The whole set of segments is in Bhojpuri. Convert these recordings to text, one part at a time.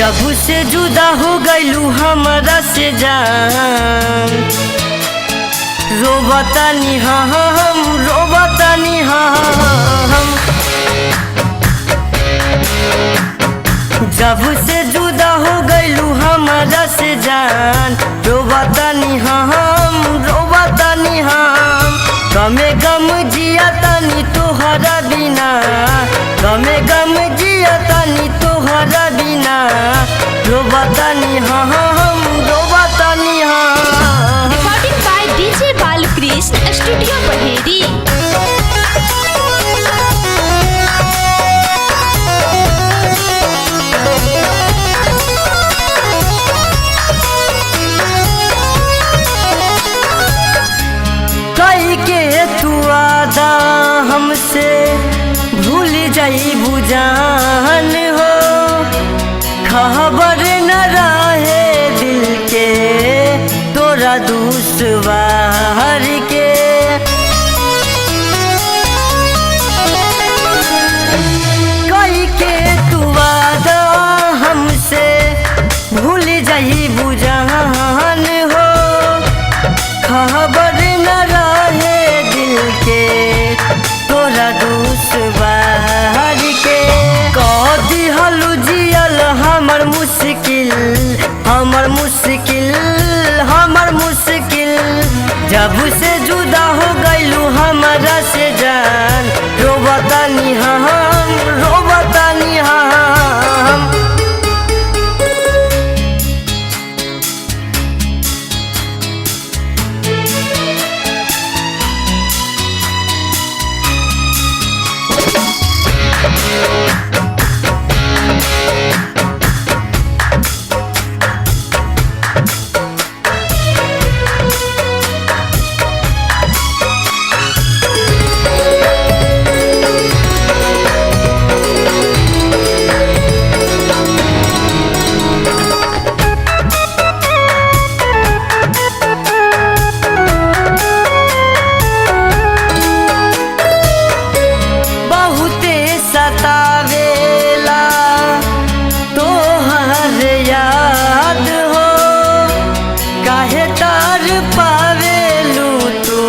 जब से जुदा हो गईलू हमरा से जान, रोबतानी हम, रोबतानी हम। जब से जुदा हो गईलू हमरा से जान, रोबतानी हम, रोबतानी हम। गमे गम जिया तानी तोहरा बिना, गमे गम जिया तानी तोहरा बिना, रोबतानी हम, रोबतानी हम। Recording by DJ Balkrishna studio Baheri. कई के तू आदा हमसे भूल जाई बुजान हो, खबर न रहे दिल के तोरा दुश्वार के। कई के तू वादा हमसे भूल जाई बुजान हो, खबर न रहे दिल के तोरा दुश्वार के। कह दिहलु जियल हमर मुश्किल, हमर मुश्किल, हमर मुश्किल। जब से जुदा हो गईलू हमरा से जान, रोबतानी हम, रोबतानी हम। बहुते सतावेला तोहर याद हो, काहे तार पावेलू तू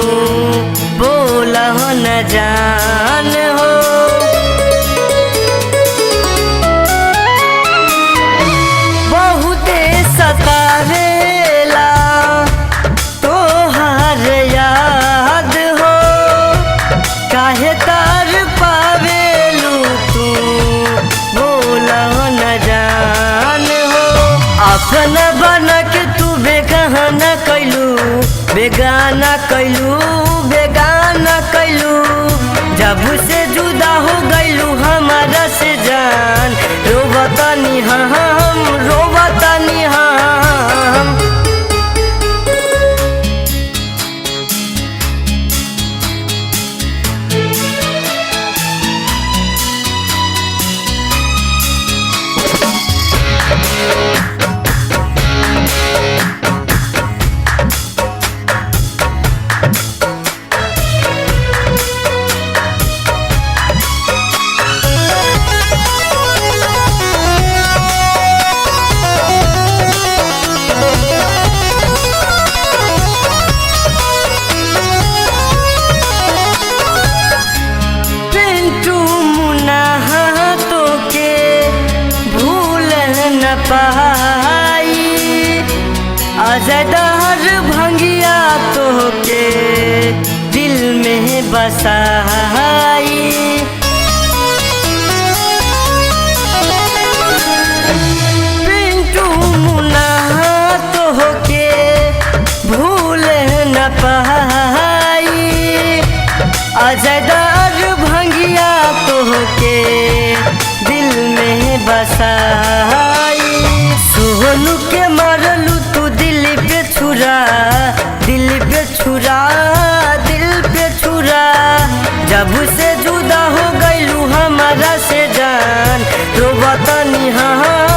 बोलह न जान हो। बहुते सतावेला तोहर याद हो, काहे तार पावेलू तू बोलह न जान हो। अपना बना के तू बेगाना कैलू, बेगाना कैलू, बेगाना कैलू। जब से जुदा हो गईलू हमारा से जान, रोबतानी हम, रोबतानी हम। पिंटू मुन्ना तोके भूल न पाई, अजदर भंगिया तोके दिल में बसाई। पिंटू मुन्ना तोके भूल न पाई, अजदर भंगिया तोहके दिल में बसाई। सोनू के मारलू तू दिल पे छुरा, दिल पे छुरा, दिल पे छुरा। जब से जुदा हो गईलू हमारा से जान, रोबतानी हम,